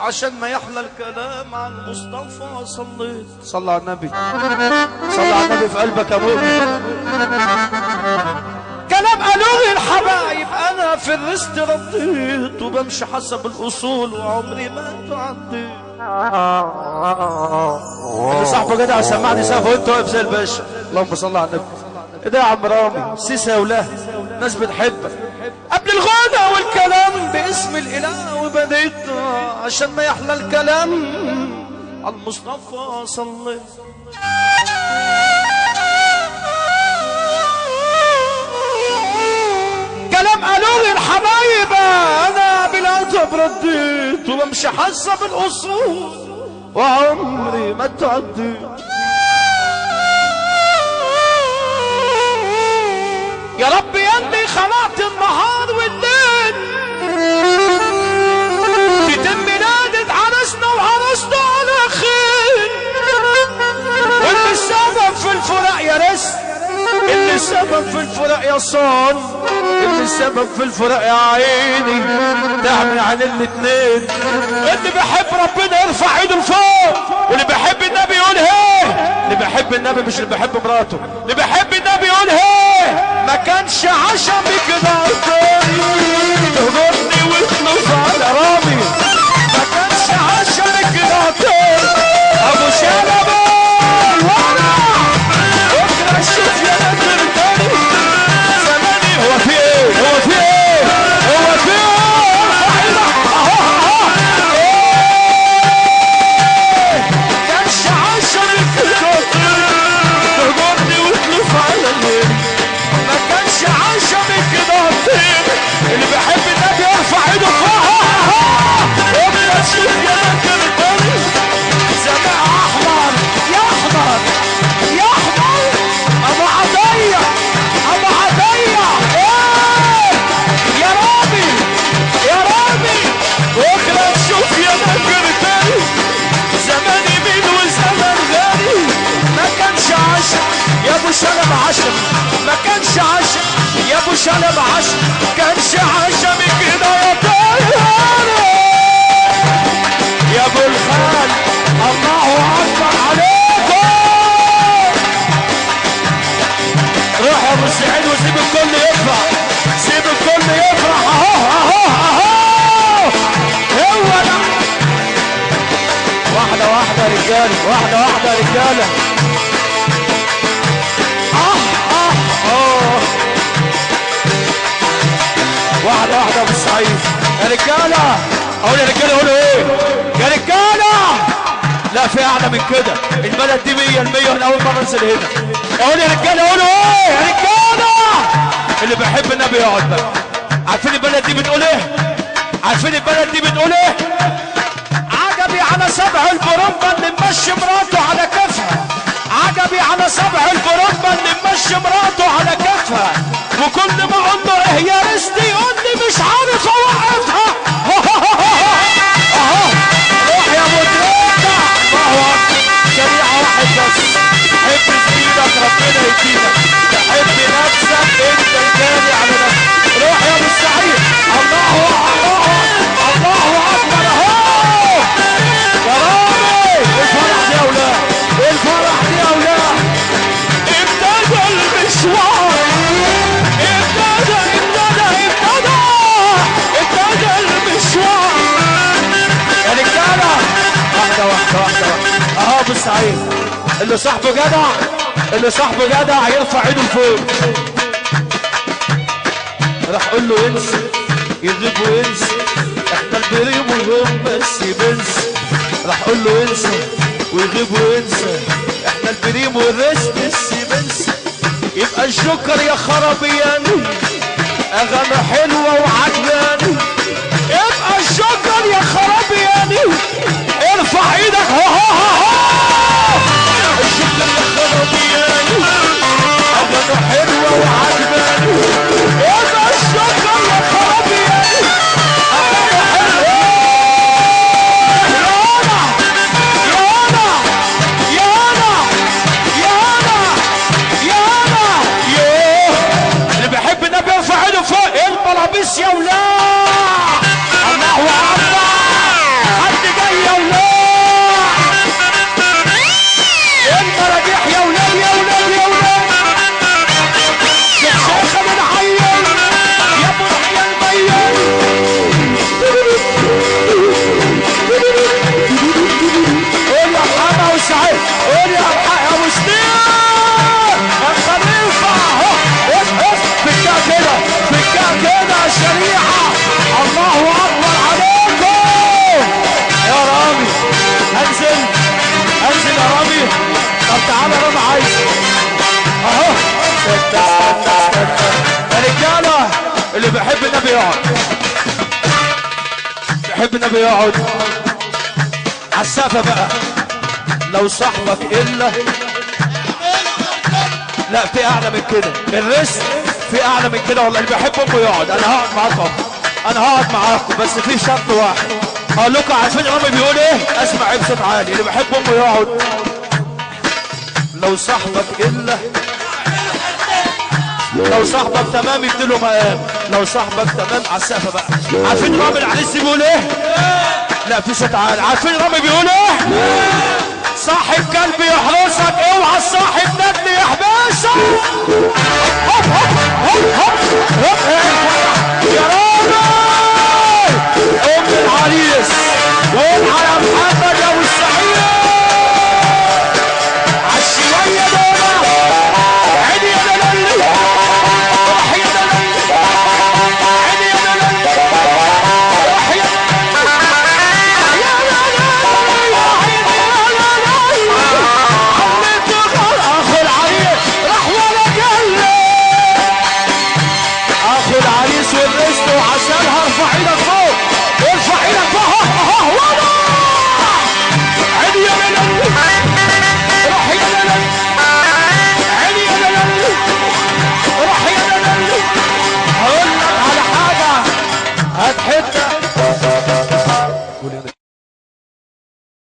عشان ما يحلى الكلام عن المصطفى صليت. صلى على النبي، صلى على النبي في قلبك يا مؤمن. كلام قالوا الحبايب انا في الرست رديت، وبمشي حسب الاصول وعمري ما تعديت. اللي صاحبه جدع سمعني سقف وانت واقف زي الباشا. اللهم صل على النبي. ايه ده يا عم رامي؟ سيسه يا ولاد، ناس بتحبك. قبل الغنى والكلام باسم الاله وبديت، عشان ما يحلى الكلام على المصطفى صليت. كلام قالوا لي الحبايب انا بالادب رديت، وبمشي حسب الاصول وعمري ما تعديت. يا رب يا اللي خلقت النهار والليل، تتم نادت عرسنا وعرسنا على خير. واللي السبب في الفراق يا رزق، اللي السبب في الفراق يا صان، اللي السبب في الفراق يا عيني، تعمل عن الاتنين. اللي بيحب ربنا يرفع ايده لفوق، واللي بيحب النبي يقول هيه. اللي بيحب النبي مش اللي بيحب مراته، اللي بيحب النبي يقول هيه. ما كانش عشمي كده تهجرني وتلف على رامي، ما كانش عشمي كده ابو شلبي وانا بكره اشوف يا نادر تاني زماني. هو في ايه؟ هو في ايه؟ هو في ايه؟ ارفع ايدك. اهو اهو. ايه كانش عشمي كده تهجرني وتلف على الليل، ما كانش عشمي كده. اللي بيحب النبي يرفع ايده فوق. بكره اشوف يا نادر تاني زمان. احمر يا احمر يا احمر، ابو عطية ابو عطية. ايه يا رامي يا رامي، بكره تشوف يا نجم تاني زماني مين وزمن غالي. ما كانش عشم يا ابو شلب عشم، ما كانش عشم يا ابو شلب عشم، كانش عشم كده يا طير يا ابو الخال. الله اكبر عليكم. روح يا ابو السعيد وسيب الكل يفرح، سيب الكل يفرح. اهو اهو اهو هو ده. واحدة واحدة يا رجاله، واحدة واحدة يا رجاله. اه اه اه واحدة واحدة يا ابو السعيد. يا رجاله اقول يا رجاله، قولوا ايه يا رجاله؟ لا في اعلى من كده، البلد دي 100% وانا اول مرة انزل هنا. اقول يا رجاله، قولوا ايه يا رجاله؟ اللي بيحب النبي يقعد بقى. عارفين البلد دي بتقول ايه؟ عارفين البلد دي بتقول ايه؟ عجبي على سبع البرمبه اللي ممشي مراته على كفها، عجبي على سبع البرمبه اللي ممشي مراته على كفها، وكل ما اقول له ايه يا رستي يقول لي مش عارف اوقفها. اهو روح يا ابو تريكه. الله اكبر. شريعة واحد بس، حب زميلك ربنا يديلك، تحب نفسك انت الجاني على نفسك. روح يا ابو السعيد. الله الله الله اكبر. اهو يا رامي، الفرح دي يا اولاد، الفرح دي يا اولاد. ابتدى المشوار، ابتدى ابتدى ابتدى ابتدى المشوار يا رجاله. واحدة واحدة واحدة واحدة. اهو ابو السعيد، اللي صاحبه جدع، اللي صاحبه جدع يرفع ايده لفوق. راح قول له انسى يغيب وينسى، احنا البريم وهم بس بنسى. راح قول له انسى ويغيب وينسى، احنا البريم والريست بس بنسى. يبقى الجوكر يا خرابياني اغاني حلوة وعجباني، يبقى الجوكر يا خرابياني. ارفع ايدك. ها ها ها. الجوكر يا خرابياني اغاني حلوة وعجباني، يبقى الجوكر يا خرابياني اغاني حلوة. يا انا يا انا يا انا يا انا يا انا يوه. اللي بيحب النبي يرفع ايده فوق. البلابيس يا ولاد. الله اكبر. حد جاي يقعد، بيحب النبي يقعد. على السقفة بقى، لو صاحبك إلا لا في أعلى من كده، الرزق في أعلى من كده والله. اللي بيحب أمه يقعد. أنا هقعد معاكم، أنا هقعد معاكم، بس في شرط واحد. أقول لكم عارفين رامي بيقول إيه؟ أسمع إيه بصوت عالي. اللي بيحب أمه يقعد. لو صاحبك إلا، لو صاحبك تمام يديله مقام، لو صاحبك تمام. على السقفة بقى، عارفين رامي العريس بيقول إيه؟ لا في صوت عالي. عارفين رامي بيقول إيه؟ صاحب كلب يحرسك، اوعى صاحب ندل يحرسك.